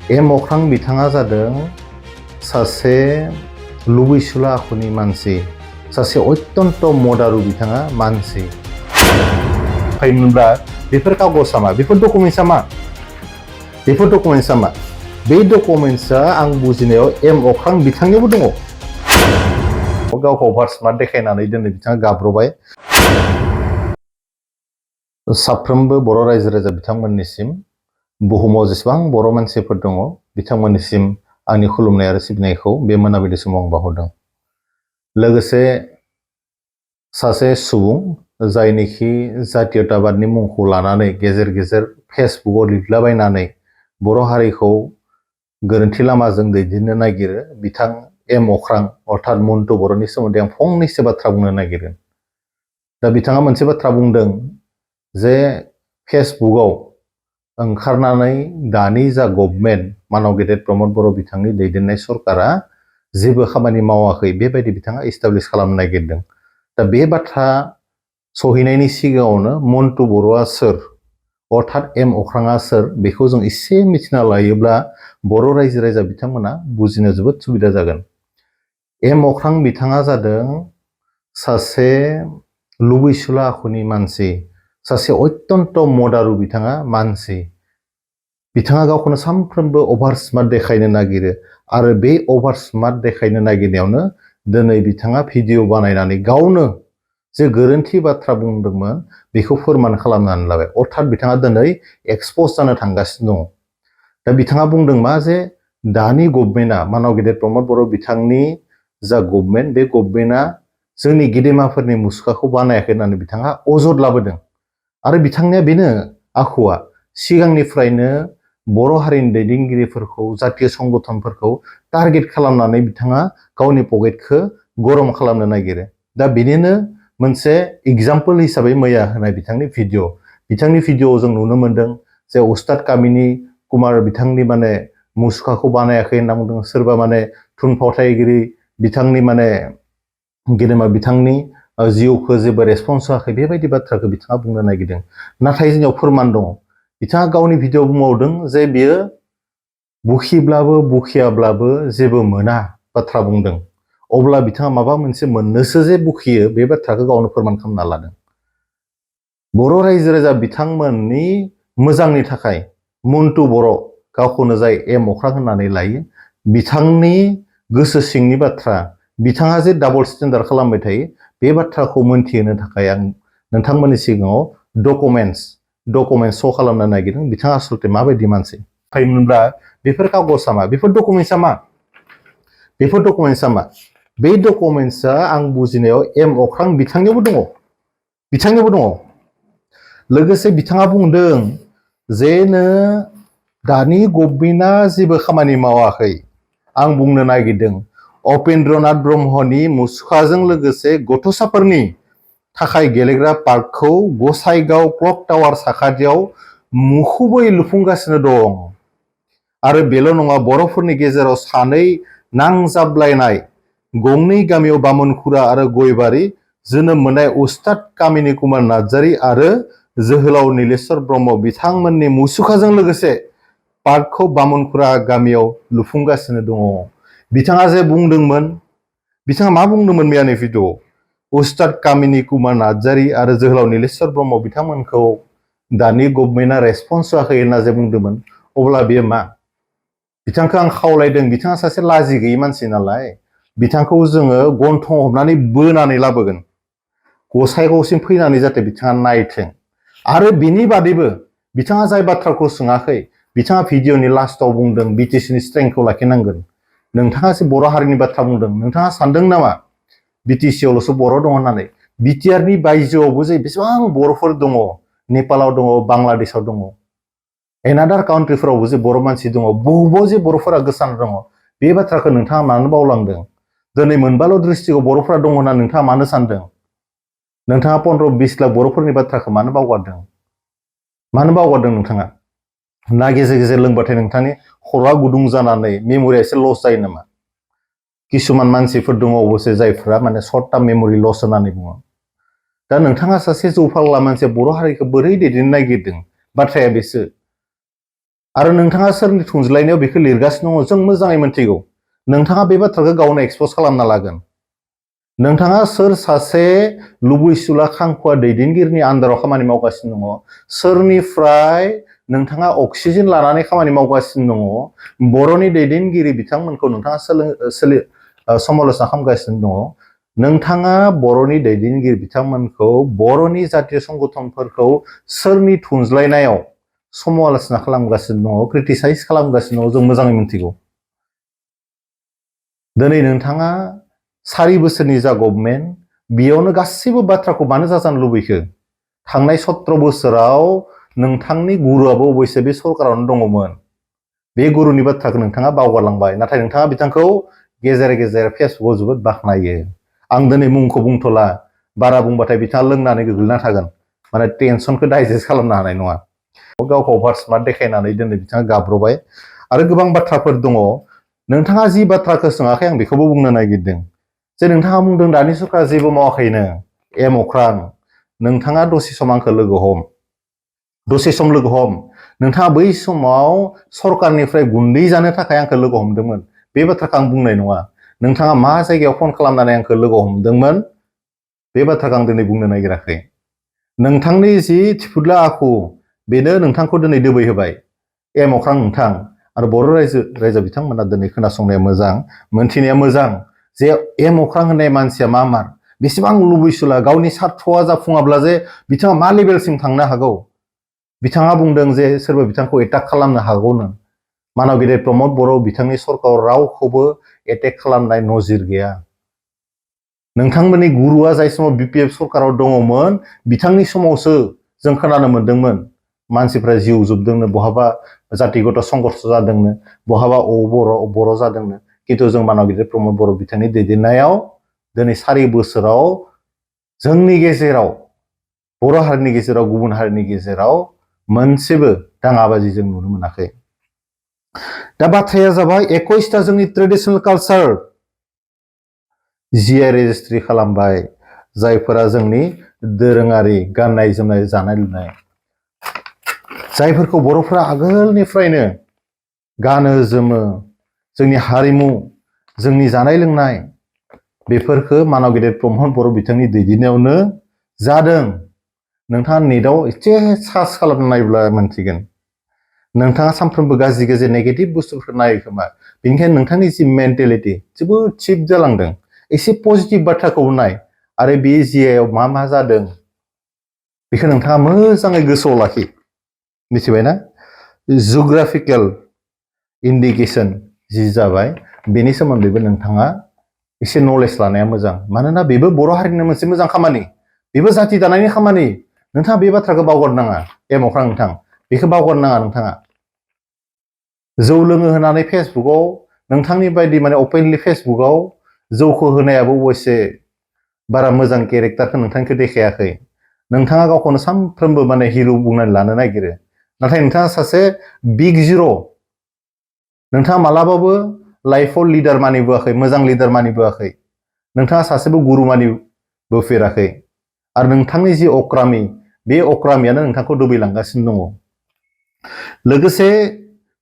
Okhorang बिथाङा जादों सासे लुबैसुला आखुनि मानसि, सासे अत्यन्त मदारु बिथाङा मानसि। फायमोनब्ला बेफोर कागजआ मा? बेफोर डकुमेन्ट्सआ मा? बेफोर डकुमेन्ट्सआ मा? बे डकुमेन्ट्सआ आं बुजिनायाव Okhorang बिथांनियावबो दङ। गावखौ अभार देखायनानै दिनै बिथाङा गाब्रबाय। साफ्रोमबो बर' रायजो राजा बिथांमोननिसिम बुहुमाव जेसेबां बर' मानसिफोर दङ बिथांमोननिसिम आंनि खुलुमनाय आरो सिबिनायखौ बे मोनाबिलि समाव आं बावहरदों। लोगोसे सासे सुबुं जायनिखि जातीयताबादनि मुंखौ लानानै गेजेर गेजेर फेसबुकआव लिरलाबायनानै बर' हारिखौ गोरोन्थि लामाजों दैदेननो नागिरो बिथां Okhorang अर्थात मन्टु बर'नि सोमोन्दै आं फंनैसो बाथ्रा बुंनो नागिरो। दा बिथाङा मोनसे बाथ्रा बुंदों जे फेसबुकआव ओंखारनानै दानि जा गभर्नमेन्ट मानव गेदेर प्रमद बर' बिथांनि दैदेननाय सरकारा जेबो खामानि मावाखै बेबायदि बिथाङा एस्टाब्लिश खालामनो नागिरदों। दा बे बाथ्रा सौहैनायनि सिगाङावनो मन्टु बर'आ सोर अर्थात Okhrangआ सोर बेखौ जों एसे मिथिना लायोब्ला बर' रायजो राजा बिथांमोना बुजिनो जोबोद सुबिदा जागोन। Okhrang बिथाङा जादों सासे लुबैसुला आखुनि मानसि, सासे अत्यन्त मदारु बिथाङा मानसि। बिथाङा गावखौनो सानफ्रोमबो अभार स्मार्ट देखायनो नागिरो आरो बे अभार स्मार्ट देखायनो नागिरनायावनो दिनै बिथाङा भिडिअ बानायनानै गावनो जे गोरोन्थि बाथ्रा बुंदोंमोन बेखौ फोरमान खालामनानै लाबाय। अर्थात बिथाङा दिनै एक्सप'ज जानो थांगासिनो दङ। दा बिथाङा बुंदों मा जे दानि गभर्नमेन्टआ मानव गेदेर प्रमद बर' बिथांनि जा गभर्नमेन्ट बे गभर्नमेन्टआ जोंनि गेदेमाफोरनि मुसुखाखौ बानायाखै होननानै बिथाङा अजद लाबोदों। आरो बिथांनिया बेनो आखुआ सिगांनिफ्रायनो बर' हारिनि दैदेनगिरिफोरखौ जातीय संगठनफोरखौ टारगेट खालामनानै बिथाङा गावनि पकेटखौ गरम खालामनो नागिरो। दा बेनिनो मोनसे एग्जाम्पल हिसाबै मैया होनाय बिथांनि भिडिअ। बिथांनि भिडिअआव जों नुनो मोन्दों जे उस्ताद कामिनी कुमार बिथांनि मुसुखाखौ बानायाखै होनना बुंदों। सोरबा थुनफावथायगिरि बिथांनि गेदेमा बिथांनि जिउखौ जेबो रेसपन्स होआखै बेबायदि बाथ्राखौ बिथाङा बुंनो नागिरदों। नाथाय जोंनियाव फोरमान दङ। बिथाङा गावनि भिडिअ बुंबावदों जे बियो बुखिब्लाबो बुखियाब्लाबो जेबो मोना बाथ्रा बुंदों। अब्ला बिथाङा माबा मोनसे मोननोसो जे बुखियो बे बाथ्राखौ गावनो फोरमान खालामना लादों। बर' रायजो राजा बिथांमोननि मोजांनि थाखाय मन्टु बर' गावखौनो जाय Okhrang होननानै लायो बिथांनि गोसो सिंनि बाथ्रा बिथाङा जे डाबल स्टेन्डार्ड खालामबाय थायो बे बाथ्राखौ मोनथिहोनो थाखाय आं नोंथांमोननि सिगाङाव डकुमेन्ट्स श' खालामनो नागिरदों बिथाङा आसलते माबायदि मानसि। फायमोनब्ला बेफोर कागजआ मा? बेफोर डकुमेन्ट्सआ मा? बेफोर डकुमेन्ट्सआ मा? बे डकुमेन्ट्सआ आं बुजिनायाव Okhrang बिथांनियावबो दङ। बिथांनियावबो दङ। लोगोसे बिथाङा बुंदों जेनो दानि गभर्नमेन्टआ जेबो खामानि मावाखै। आं बुंनो नागिरदों उपेन्द्रनाथ ब्रह्मनि मुसुखाजों लोगोसे गथ'साफोरनि थाखाय गेलेग्रा पार्कखौ गसाइगाव क्लक टावार साखाथियाव मुखुबै लुफुंगासिनो दं। आरो बेल' नङा बर'फोरनि गेजेराव सानै नांजाबलायनाय गंनै गामियाव बामोनखुरा आरो गयबारि जोनोम मोननाय उस्ताद कामिनी कुमार नार्जारी आरो जोहोलाव नीलेश्वर ब्रह्म बिथांमोननि मुसुखाजों लोगोसे पार्कखौ बामोनखुरा गामियाव लुफुंगासिनो दङ। बिथाङा जे बुंदोंमोन बिथाङा मा बुंदोंमोन मैयानि भिडिअआव? उस्ताद कामिनी कुमार नार्जारी आरो जोहोलाव नीलेश्वर ब्रह्म बिथांमोनखौ दानि गभर्नमेन्टआ रेसपन्स होआखै होनना जे बुंदोंमोन अब्ला बेयो मा? बिथांखौ आं खावलायदों बिथाङा सासे लाजि गैयै मानसि नालाय बिथांखौ जोङो गन्थं हमनानै बोनानै लाबोगोन गसाइगावसिम फैनानै जाहाथे बिथाङा नायथों। आरो बिनि बादैबो बिथाङा जाय बाथ्राखौ सोङाखै बिथाङा भिडिअनि लास्टआव बुंदों बिटिसिनि स्ट्रेंथखौ लाखिनांगोन। नोंथाङा जे बर' हारिनि बाथ्रा बुंदों नोंथाङा सानदों नामा बिटिसिआवल'सो बर' दङ होननानै? बिटिआरनि बायजोआवबो जे बेसेबां बर'फोर दङ नेपालाव दङ बांलादेशआव दङ एनादार काउन्ट्रिफोरावबो जे बर' मानसि दङ बुहुमाव जे बर'फोरा गोसारना दङ बे बाथ्राखौ नोंथाङा मानो बावलांदों? दिनै मोनबाल' दृष्टिआव बर'फोरा दङ होनना नोंथाङा मानो सानदों? नोंथाङा 15-20 लाख बर'फोरनि बाथ्राखौ मानो बावगारदों? मानो बावगारदों नोंथाङा? ना गेजेर गेजेर लोंबाथाय नोंथांनि खर'आ गुदुं जानानै मेम'रिया एसे लस जायो नामा? किसुमान मानसिफोर दङ अबसे जायफ्रा सर्ट टार्म मेम'रि लस होननानै बुङो। दा नोंथाङा सासे जौ फाग्ला मानसिया बर' हारिखौ बोरै दैदेननो नागिरदों? बाथ्राया बेसो। आरो नोंथाङा सोरनि थुनज्लायनायाव बेखौ लिरगासिनो दङ जों मोजाङै मोनथिगौ। नोंथाङा बे बाथ्राखौ गावनो एक्सप'ज खालामना लागोन। नोंथाङा सोर सासे लुबैसुला खांखुवा दैदेनगिरिनि आन्दाराव खामानि मावगासिनो दङ, सोरनिफ्राय नोंथाङा अक्सिजेन लानानै खामानि मावगासिनो दङ, बर'नि दैदेनगिरि बिथांमोनखौ नोंथाङा समालोचना खालामगासिनो दङ। नोंथाङा बर'नि दैदेनगिरि बिथांमोनखौ बर'नि जातीय संगठनफोरखौ सोरनि थुनज्लायनायाव समालोचना खालामगासिनो दङ, क्रिटिसाइज खालामगासिनो दङ जों मोजाङै मिथिगौ। दिनै नोंथाङा 4 बोसोरनि जा गभर्नमेन्ट बेयावनो गासैबो बाथ्राखौ मानो जाजानो लुबैखो? थांनाय 17 बोसोराव नोंथांनि गुरुआबो अबयसे बे सरकारावनो दङमोन। बे गुरुनि बाथ्राखौ नोंथाङा बावगारलांबाय, नाथाय नोंथाङा बिथांखौ गेजेर गेजेर फेसबुकआव जोबोद बाख्नायो। आं दिनै मुंखौ बुंथ'ला, बारा बुंबाथाय बिथाङा लोंनानै गोग्लैना थागोन, माने टेनसनखौ डाइजेस्ट खालामनो हानाय नङा। गावखौ अभार स्मार्ट देखायनानै दिनै बिथाङा गाब्रबाय आरो गोबां बाथ्राफोर दङ। नोंथाङा जि बाथ्राखौ सोङाखै आं बेखौबो बुंनो नागिरदों जे नोंथाङा बुंदों दानि सरकारा जेबो मावाखैनो। अख्रां, नोंथाङा दसे सम आंखौ लोगो हम, दसे सम लोगो हम। नोंथाङा बै समाव सरकारनिफ्राय गुन्दै जानो थाखाय आंखौ लोगो हमदोंमोन, बे बाथ्राखौ आं बुंनाय नङा। नोंथाङा मा जायगायाव फन खालामनानै आंखौ लोगो हमदोंमोन बे बाथ्राखौ आं दिनै बुंनो नागिराखै। नोंथांनि जि थिफुदला आखु बेनो नोंथांखौ दिनै दोबैहोबाय। अख्रां नोंथां आरो बर' रायजो बिथांमोना दिनै खोनासंनाया मोजां, मोनथिनाया मोजां जे अख्रां होननाय मानसिया मा बेसेबां लुबैसुला, गावनि सार्थ'आ जाफुङाब्ला जे बिथाङा मा लेभेलसिम थांनो हागौ। बिथाङा बुंदों जे सोरबा बिथांखौ एटाक खालामनो हागौनो। मानव गेदेर प्रमद बर' बिथांनि सरकाराव रावखौबो एटेक खालामनाय नजिर गैया। नोंथांमोननि गुरुआ जाय समाव बिपिएफ सरकाराव दङमोन बिथांनि समावसो जों खोनानो मोन्दोंमोन मानसिफ्रा जिउ जोबदोंनो, बहाबा जातिगत संघर्ष जादोंनो, बहाबा बर' जादोंनो। खिन्थु जों मानव गेदेर प्रमद बर' बिथांनि दैदेननायाव दिनै 4 बोसोराव जोंनि गेजेराव, बर' हारिनि गेजेराव, गुबुन हारिनि गेजेराव मोनसेबो दाङाबाजि जों नुनो मोनाखै। दा बाथ्राया जाबाय 21टा जोंनि ट्रेडिशनेल कालचार जिआइ रेजिस्ट्रि खालामबाय, जायफोरा जोंनि दोरोङारि गाननाय जोमनाय, जानाय लोंनाय, जायफोरखौ बर'फ्रा आगोलनिफ्रायनो गानो जोमो, जोंनि हारिमु, जोंनि जानाय लोंनाय, बेफोरखौ मानव गेदेर प्रमद बर' बिथांनि दैदेननायावनो जादों। नोंथाङा नेटआव एसे सार्च खालामना नायब्ला मोनथिगोन। नोंथाङा सानफ्रोमबो गाज्रि नेगेटिभ बुस्थुफोरखौ नायो खोमा, बेनिखायनो नोंथांनि जि मेन्टेलिटि जोबोद चिप जालांदों। एसे पजिटिभ बाथ्राखौबो नाय आरो बे जिआइआव मा जादों बेखौ नोंथाङा मोजाङै गोसोआव लाखि, मिथिबायना? जिअग्राफिकेल इन्डिकेसन जि जाबाय बेनि सोमोन्दैबो नोंथाङा एसे नलेज लानाया मोजां, मानोना बेबो बर' हारिनि मोनसे मोजां खामानि, बेबो जाति दानायनि खामानि। नोंथाङा बे बाथ्राखौ बावगारनाङा। अख्रां नोंथां, बेखौ बावगारनाङा नोंथाङा। जौ लोङो होनानै फेसबुकआव नोंथांनि बायदि माने अपेनलि फेसबुकआव जौखौ होनायाबो अबयसे बारा मोजां केरेक्टारखौ नोंथांखौ देखायाखै। नोंथाङा गावखौनो सानफ्रोमबो माने हिर' बुंनानै लानो नागिरो, नाथाय नोंथाङा सासे बिग जिर'। नोंथाङा मालाबाबो लाइफआव लिडार मानिबोआखै, मोजां लिडार मानिबोआखै। नोंथाङा सासेबो गुरु मानिबोफेराखै आरो नोंथांनि जि अक्रामी, बे अक्रामियानो नोंथांखौ दोबैलांगासिनो दङ। लोगोसे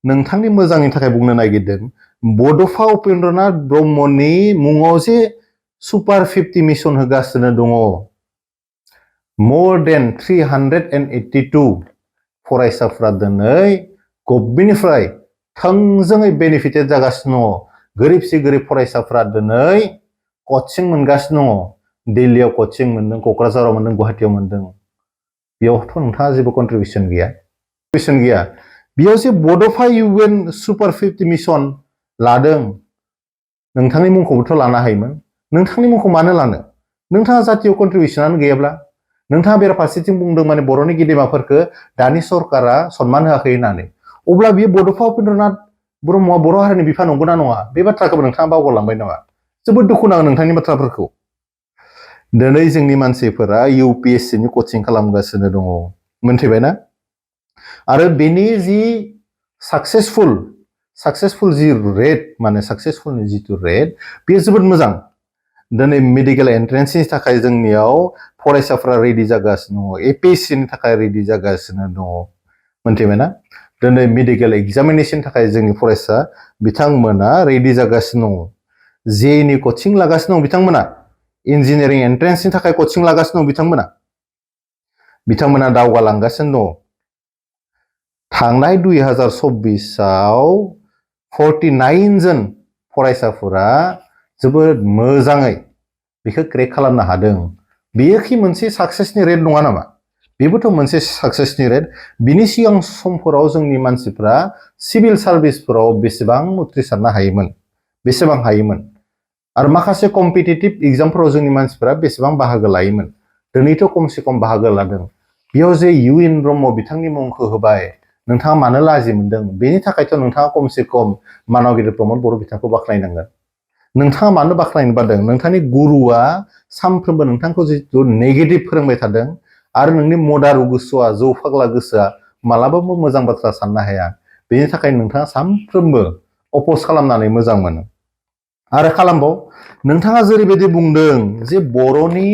नोंथांनि मोजांनि थाखाय बुंनो नागिरदों, बड'फा उपेन्द्रनाथ ब्रह्मनि मुङाव जे सुपार 50 मिशन होगासिनो दङ। मोर देन 382 फरायसाफ्रा दिनै गभर्नमेन्टनिफ्राय थोंजोङै बेनिफिटेड जागासिनो दङ। गोरिबसे गोरिब फरायसाफ्रा दिनै कचिं मोनगासिनो दङ। दिल्लीयाव कचिं मोनदों, क'क्राझाराव मोनदों, गुवाहाटीयाव मोनदों। बेयावथ' नोंथाङा जेबो कन्ट्रिबिउसन गैया। बेयाव जे बड'फा इउएन सुपार 50 मिशन लादों, नोंथांनि मुंखौबोथ' लानो हायोमोन। नोंथांनि मुंखौ मानो लानो? नोंथाङा जातीय कन्ट्रिबिउसनानो गैयाब्ला। नोंथाङा बेराफारसेथिं बुंदों माने बर'नि गेदेमाफोरखौ दानि सरकारा सनमान होआखै होननानै। अब्ला बेयो बड'फा उपेन्द्रनाथ ब्रह्मआ बर' हारिनि बिफा नंगौना नङा? बे बाथ्राखौबो नोंथाङा बावगारलांबाय नामा? जोबोद दुखु नाङो नोंथांनि बाथ्राफोरखौ। दिनै जोंनि मानसिफोरा UPSCनि कचिं खालामगासिनो दङ, मोनथिबायना? आरो बेनि जि साक्सेसफुल जि रेट, माने साक्सेसफुलनि जिथु रेट, बेयो जोबोद मोजां। दिनै मेडिकेल एन्ट्रेन्सनि थाखाय जोंनियाव फरायसाफ्रा रेडि जागासिनो दङ, APSCनि थाखाय रेडि जागासिनो दङ, मोनथिबायना? दिनै मेडिकेल एग्जामिनेशन थाखाय जोंनि फरायसा बिथांमोना रेडि जागासिनो दङ जेनि कचिं लागासिनो दं बिथांमोना इन्जिनियारिं एन्ट्रेन्सनि थाखाय कचिं लागासिनो दं बिथांमोना दावगालांगासिनो दङ थांनाय 2024आव 49 जन फरायसाफोरा जोबोद मोजाङै बेखौ क्रेक खालामनो हादों बेयो कि मोनसे साक्सेसनि रेट नङा नामा बेबोथ' मोनसे साक्सेसनि रेट बिनि सिगां समफोराव जोंनि मानसिफ्रा सिभिल सार्भिसफोराव बेसेबां उथ्रिसारनो हायोमोन बेसेबां हायोमोन आरो माखासे कम्पिटिटिभ एग्जामफोराव जोंनि मानसिफ्रा बेसेबां बाहागो लायोमोन दिनैथ' खमसे खम बाहागो लादों बेयाव जे इउएन ब्रह्म बिथांनि मुंखौ होबाय नोंथाङा मानो लाजि मोनदों बेनि थाखायथ' नोंथाङा खमसे खम मानगिरि प्रमद बर' बिथांखौ बाख्नायनांगोन नोंथाङा मानो बाख्नायनो बादों नोंथांनि गुरुआ सानफ्रोमबो नोंथांखौ जिथु नेगेटिभ फोरोंबाय थादों आरो नोंनि मदारु गोसोआ जौ फाग्ला गोसोआ मालाबाबो मोजां बाथ्रा साननो हाया बेनि थाखाय नोंथाङा सानफ्रोमबो अप'ज खालामनानै मोजां मोनो आरो खालामबाव नोंथाङा जेरैबायदि बुंदों जे बर'नि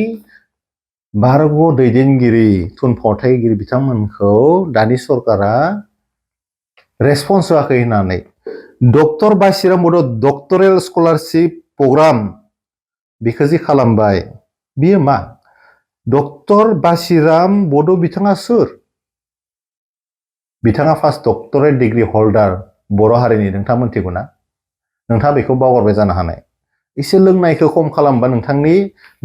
भारत दैदेनगिरि थुनफावथायगिरि बिथांमोनखौ दानि सरकारा रेसपन्स होआखै होननानै डक्टर बासिराम बर' डक्टरेल स्कलारशिप प्रग्राम बेखौ जे खालामबाय बियो मा डक्टर बासिराम बड' बिथाङा सोर बिथाङा फार्स्ट डक्टरेट डिग्री हल्डार बर' हारिनि नोंथाङा मोनथिगौ ना नोंथाङा बेखौ बावगारबाय जानो हानाय एसे लोंनायखौ खम खालामबा नोंथांनि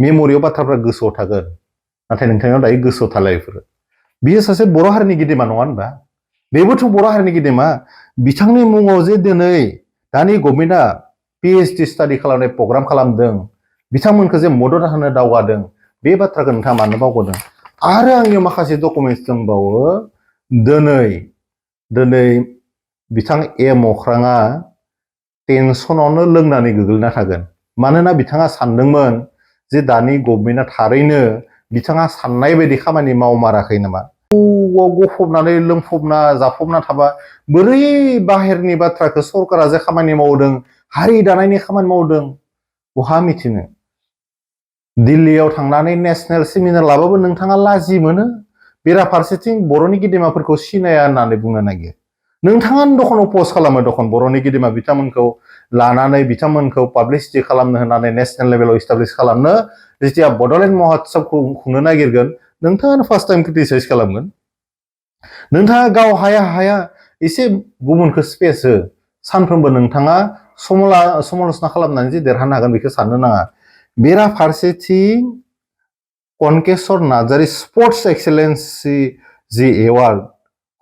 मेमरियाव बाथ्राफ्रा गोसोआव थागोन नाथाय नोंथांनाव दायो गोसोआव थाला बेफोरो बियो सासे बर' हारिनि गेदेमा नङा होनबा बेबोथ' बर' हारिनि गेदेमा बिथांनि मुङाव जे दिनै दानि गभर्नमेन्टआ पिएइचडि स्टाडि खालामनाय प्रग्राम खालामदों बिथांमोनखौ जे मदद होनो दावगादों बे बाथ्राखौ नोंथाङा मानो बावगारदों आरो आंनियाव माखासे डकुमेन्टस दंबावो दिनै बिथां अख्राङा टेनसनावनो लोंनानै गोग्लैना थागोन मानोना बिथाङा सानदोंमोन जे दानि गभर्नमेन्टआ थारैनो बिथाङा साननाय बायदि खामानि मावमाराखै नामा गफबनानै लोंफबना जाफबना थाबा बोरै बाहेरनि बाथ्राखौ सरकारा जे खामानि मावदों हारि दानायनि खामानि मावदों बहा मिथिनो दिल्लीयाव थांनानै नेशनेल सेमिनार लाबाबो नोंथाङा लाजि मोनो बेराफारसेथिं बर'नि गेदेमाफोरखौ सिनाया होननानै बुंनो नागिरो नोंथाङानो दखन अप'ज खालामो दखन बर'नि गेदेमा बिथांमोनखौ लानानै बिथांमोनखौ पाब्लिसिटि खालामनो होनानै नेशनेल लेभेलाव इस्टाब्लिश खालामनो जेथिया बड'लेण्ड महोत्सबखौ खुंनो नागिरगोन नोंथाङानो फार्स्ट टाइम क्रिटिसाइज खालामगोन नोंथाङा गाव हाया एसे गुबुनखौ स्पेस हो सानफ्रोमबो नोंथाङा समालोचना खालामनानै जे देरहानो हागोन बेखौ साननो नाङा बेराफारसेथिं कनकेश्वर नार्जारी स्पर्ट्स एक्सेलेन्सि जि एवार्ड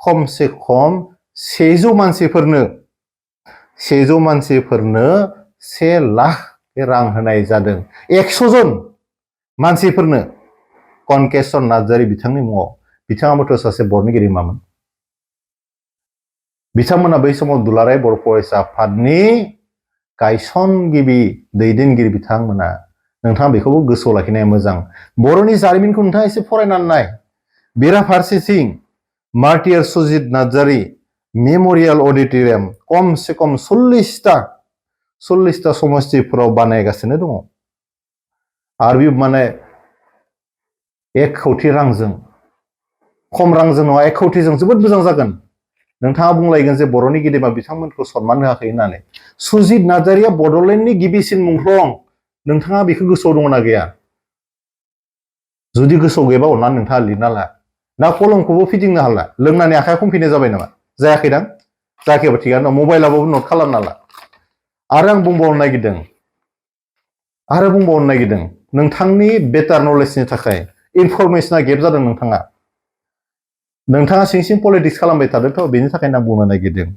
खमसे खम 100 मानसिफोरनो 1 लाख रां होनाय जादों 100 जन मानसिफोरनो कनकेश्वर नार्जारी बिथांनि मुङाव बिथाङाबोथ' सासे बर'नि गेदेमामोन बिथांमोना बै समाव दुलाराय बर' फरायसा आफादनि गायसनगिरि दैदेनगिरि बिथांमोना नोंथाङा बेखौबो गोसोआव लाखिनाया मोजां बर'नि जारिमिनखौ नोंथाङा एसे फरायनानै नाय बेराफारसेथिं मार्टियार सुजित नार्जारी मेम'रियेल अडिट'रियाम खमसे खम 40टा समस्तिफोराव बानायगासिनो दङ आरो बे माने 1 कौटि रांजों खम रांजों नङा 1 कौटिजों जोबोद मोजां जागोन नोंथाङा बुंलायगोन जे बर'नि गेदेमा बिथांमोनखौ सनमान होआखै होननानै सुजित नार्जारीया बड'लेण्डनि गिबिसिन मुंख्लं नोंथाङा बेखौ गोसोआव दङना गैया जुदि गोसोआव गैयाबा अननानै नोंथाङा लिरना ला ना कलमखौबो फिदिंनो हाला लोंनानै आखाइ खमफिनाय जाबाय नामा जायाखैदां जायाखैबा थिगानो दं मबाइलाबो नट खालामना ला आरो आं बुंबावनो नागिरदों नोंथांनि बेटार नलेजनि थाखाय इनफरमेशना गेप जादों नोंथाङा सिं पलिटिक्स खालामबाय थादोंथ' बेनि थाखायनो आं बुंनो नागिरदों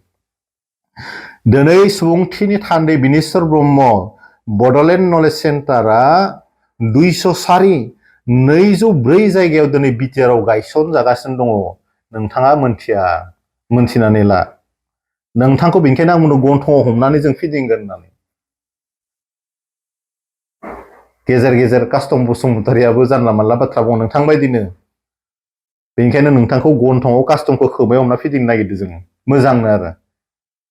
दिनै सुबुंथिनि थान्दै बिनेश्वर ब्रह्म बड'लेण्ड नलेज सेन्टारा 204 जायगायाव दिनै बिटिआरआव गायसनजागासिनो दङ नोंथाङा मोनथिनानै ला नोंथांखौ बेनिखायनो आं बुंदों गन्थङाव हमनानै जों फिदिंगोन होननानै गेजेर कास्टम बसुमतारियाबो जानला मानला बाथ्रा बुङो नोंथां बायदिनो बेनिखायनो नोंथांखौ गन्थङाव कास्टमखौ खोमायाव हमना फिदिंनो नागिरदों जोङो मोजांनो आरो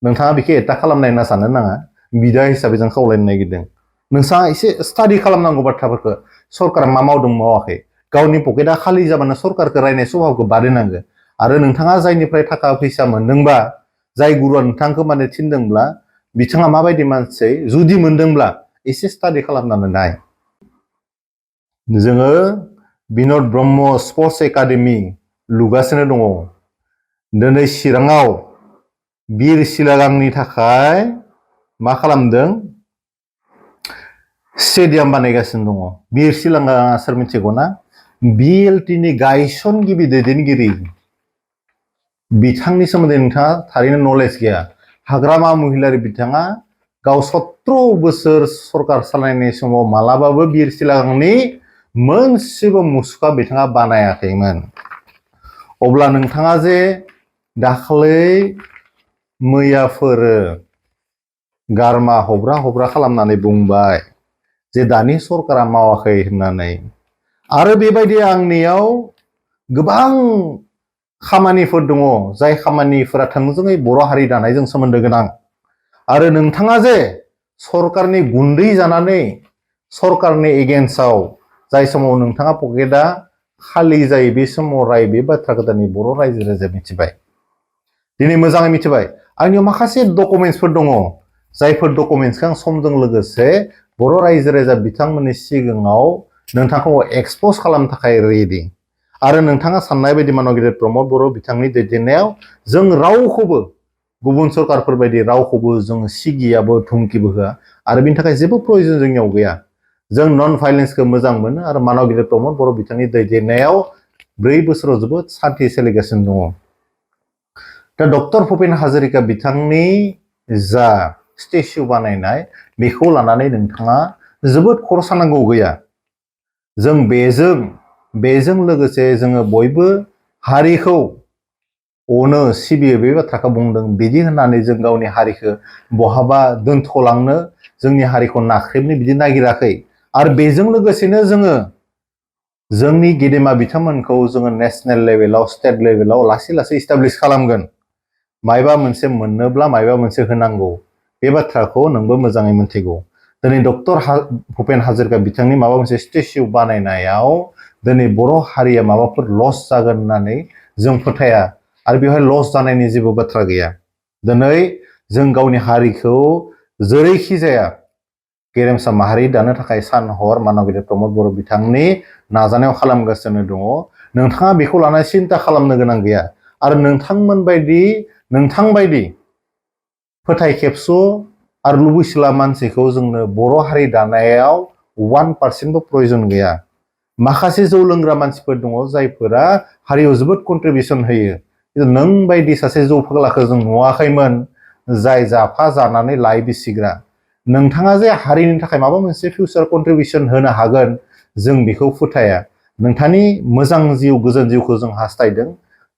नोंथाङा बेखौ एटाक खालामनाय होनना साननो नाङा बिदा हिसाबै जों खावलायनो नागिरदों नोंथाङा एसे स्टाडि खालामनांगौ बाथ्राफोरखौ सरकारा मा मावदों मावाखै गावनि पकेटआ खालि जाबानो सरकारखौ रायनाय स्वभावखौ बादहोनांगो आरो नोंथाङा जायनिफ्राय थाखा फैसा मोनदोंबा जाय गुरुआ नोंथांखौ माने थिनदोंब्ला बिथाङा माबायदि मानसि जुदि मोनदोंब्ला एसे स्टाडि खालामनानै नाय जोङो बिनोद ब्रह्म स्पर्ट्स एकाडेमि लुगासिनो दङ दिनै चिराङाव बिर सिलागांनि थाखाय मा खालामदों स्टेडियाम बानायगासिनो दङ बिर सिलागा सोर मिथिगौ ना बिएलटिनि गायसनगिरि दैदेनगिरि बिथांनि सोमोन्दै नोंथाङा थारैनो नलेज गैया हाग्रामा महिलारि बिथाङा गाव 17 बोसोर सरकार सालायनाय समाव मालाबाबो बिर सिलागांनि मोनसेबो मुसुखा बिथाङा बानायाखैमोन अब्ला नोंथाङा जे दाखालै मैयाफोर गारमा हब्रा खालामनानै बुंबाय जे दानि सरकारा मावाखै होननानै आरो बेबायदि आंनियाव गोबां खामानिफोर दङ जाय खामानिफोरा थोंजोङै बर' हारि दानायजों सोमोन्दो गोनां आरो नोंथाङा जे सरकारनि गुन्दै जानानै सरकारनि एगेन्स्टआव जाय समाव नोंथाङा पकेटआ खालि जायो बे समाव राय बे बाथ्राखौ दिनै बर' रायजो राजाया मिथिबाय दिनै मोजाङै मिथिबाय आंनियाव माखासे डकुमेन्ट्सफोर दङ जायफोर डकुमेन्ट्सखौ आं समजों लोगोसे बर' रायजो राजा बिथांमोननि सिगाङाव नोंथांखौ एक्सप'ज खालामनो थाखाय रेडि आरो नोंथाङा साननाय बायदि मानगिरि प्रमद बर' बिथांनि दैदेननायाव जों रावखौबो गुबुन सरकारफोर बायदि रावखौबो जों सिगियाबो धुमकिबो होआ आरो बिनि थाखाय जेबो प्रयजन जोंनियाव गैया जों नन भाइलेन्सखौ मोजां मोनो आरो मानगिरि प्रमद बर' बिथांनि दैदेननायाव 4 बोसोराव जोबोद सान्थि सोलिगासिनो दङ दा डक्टर भुपेन हाजरिका बिथांनि जा स्टेचु बानायनाय बेखौ लानानै नोंथाङा जोबोद खर' सानांगौ गैया जों बेजों लोगोसे जोङो बयबो हारिखौ अनो सिबियो बे बाथ्राखौ बुंदों बिदि होननानै जों गावनि हारिखौ बहाबा दोनथ'लांनो जोंनि हारिखौ नाख्रेबनो बिदि नागिराखै आरो बेजों लोगोसेनो जोङो जोंनि गेदेमा बिथांमोनखौ जोङो नेशनेल लेभेलाव स्टेट लेभेलाव लासै लासै इस्टाब्लिश खालामगोन मायबा मोनसे मोननोब्ला मायबा मोनसे होनांगौ बे बाथ्राखौ नोंबो मोजाङै मिथिगौ दिनै डक्टर भुपेन हाजरिका बिथांनि माबा मोनसे स्टेचु बानायनायाव दिनै बर' हारिया माबाफोर लस जागोन होननानै जों फोथाया आरो बेवहाय लस जानायनि जेबो बाथ्रा गैया दिनै जों गावनि हारिखौ जेरैखि जाया गेरेमसा माहारि दानो थाखाय सान हर मानगिरि प्रमद बर' बिथांनि नाजानायाव खालामगासिनो दङ नोंथाङा बेखौ लानानै सिन्था खालामनो गोनां गैया आरो नोंथां बायदि फोथाय खेबस' आरो लुबैसुला मानसिखौ जोंनो बर' हारि दानायाव 1%बो प्रयजन गैया माखासे जौ लोंग्रा मानसिफोर दङ जायफोरा हारियाव जोबोद कन्ट्रिबिउसन होयो नों बायदि सासे जौ फाग्लाखौ जों नुवाखैमोन जाय जाफा जानानै लाइ बिसिग्रा नोंथाङा जे हारिनि थाखाय माबा मोनसे फिउचार कन्ट्रिबिउसन होनो हागोन जों बेखौ फोथाया नोंथांनि मोजां जिउ गोजोन जिउखौ जों हास्थायदों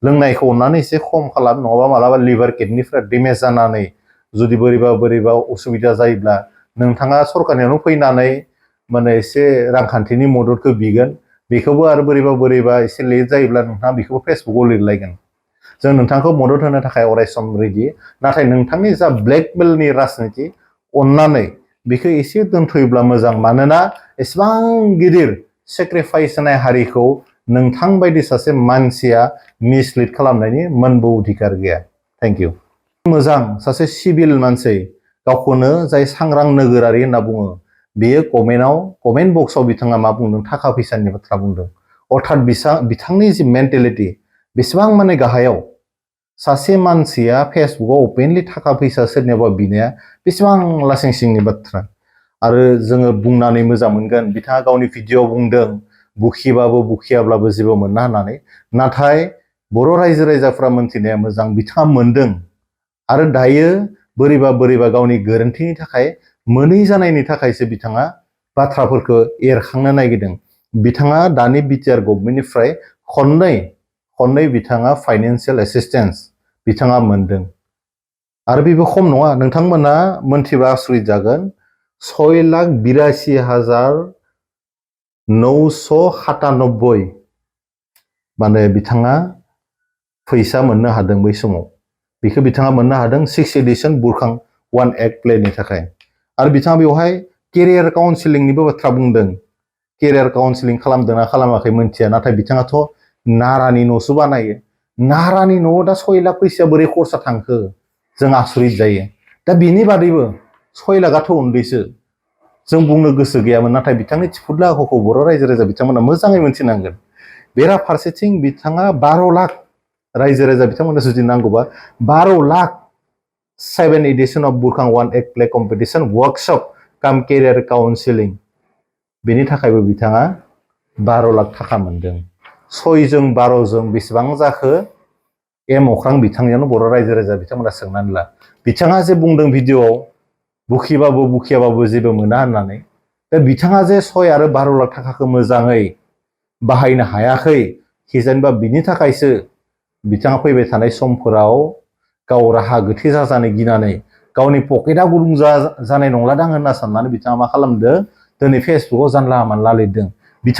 लोंनायखौ अननानै एसे खम खालाम नङाबा मालाबा लिभार किडनिफोरा डेमेज जानानै जुदि बोरैबा उसुबिदा जायोब्ला नोंथाङा सरकारनियावनो फैनानै माने एसे रांखान्थिनि मददखौ बिगोन बेखौबो आरो बोरैबा एसे लेट जायोब्ला नोंथाङा बेखौबो फेसबुकआव लिरलायगोन जों नोंथांखौ मदद होनो थाखाय अरायसम रेडि नाथाय नोंथांनि जा ब्लेकमेलनि राजनिति अननानै बेखौ एसे दोनथ'योब्ला मोजां मानोना एसेबां गिदिर सेक्रिफाइस होनाय हारिखौ नोंथां बायदि सासे मानसिया मिसलिड खालामनायनि मोनबो अधिकार गैया थेंक इउ मोजां सासे सिभिल मानसि गावखौनो जाय सांग्रां नोगोरारि होनना बुङो बेयो कमेन्ट बक्सआव बिथाङा मा बुंदों थाखा फैसानि बाथ्रा बुंदों अर्थात बिथांनि जि मेन्टेलिटि बेसेबां माने गाहायाव सासे मानसिया फेसबुकआव अपेनलि थाखा फैसा सोरनियाबा बिनाया बेसेबां लासिं सिंनि बाथ्रा आरो जोङो बुंनानै मोजां मोनगोन बिथाङा गावनि भिडिअ बुंदों बुखियाब्लाबो जेबो मोना होननानै नाथाय बर' रायजो राजाफ्रा मोनथिनाया मोजां बिथाङा मोनदों आरो दायो बोरैबा गावनि गोरोन्थिनि थाखाय मोनै जानायनि थाखायसो बिथाङा बाथ्राफोरखौ एरखांनो नागिरदों बिथाङा दानि बिटिआर गभर्नमेन्टनिफ्राय खननै बिथाङा फाइनेन्सियेल एसिस्टेन्स बिथाङा मोनदों आरो बेबो खम नङा नोंथांमोना मोनथिबा आसरित जागोन 6,82,997 माने बिथाङा फैसा मोननो हादों बै समाव बेखौ बिथाङा मोननो हादों 6 एडिशन बुरखां 1 एक्ट प्लेनि थाखाय आरो बिथाङा बेवहाय केरियार काउन्सिलिंनिबो बाथ्रा बुंदों केरियार काउन्सिलिं खालामदोंना खालामाखै मोनथिया नाथाय बिथाङाथ' नारानि न'सो बानायो नारानि न'आव दा 6 लाख फैसाया बोरै खरसा थांखो जों आसरित जायो। दा बिनि बादैबो 6 लाखआथ' उन्दैसो जों बुंनो गोसो गैयामोन, नाथाय बिथांनि थिफुदला आखुखौ बर' रायजो राजा बिथांमोना मोजाङै मोनथिनांगोन। बेराफारसेथिं बिथाङा 12 लाख रायजो राजा बिथांमोना जुदि नांगौबा 12 लाख 7 एडिशन अफ बुरखां 1 एक्ट प्ले कम्पिटिशन वर्कशप काम केरियार काउन्सिलिं बेनि थाखायबो बिथाङा 12 लाख थाखा मोनदों। 6 जों 12 जों बेसेबां जाखो एम अख्रां बिथांनियावनो बर' रायजो राजा बिथांमोना सोंनानै ला। बिथाङा जे बुंदों भिडिअ'आव बुखिबाबो बुखियाबाबो जेबो मोना होननानै, दा बिथाङा जे 6 आरो 12 लाख थाखाखौ मोजाङै बाहायनो हायाखै हिजेनबा बिनि थाखायसो बिथाङा फैबाय थानाय समफोराव गाव राहा गोथे जाजानो गिनानै गावनि पकेटआ गुदुं जानाय नंलादां होनना साननानै बिथाङा मा खालामदों, दिनै फेसबुकआव जानला मानला लिरदों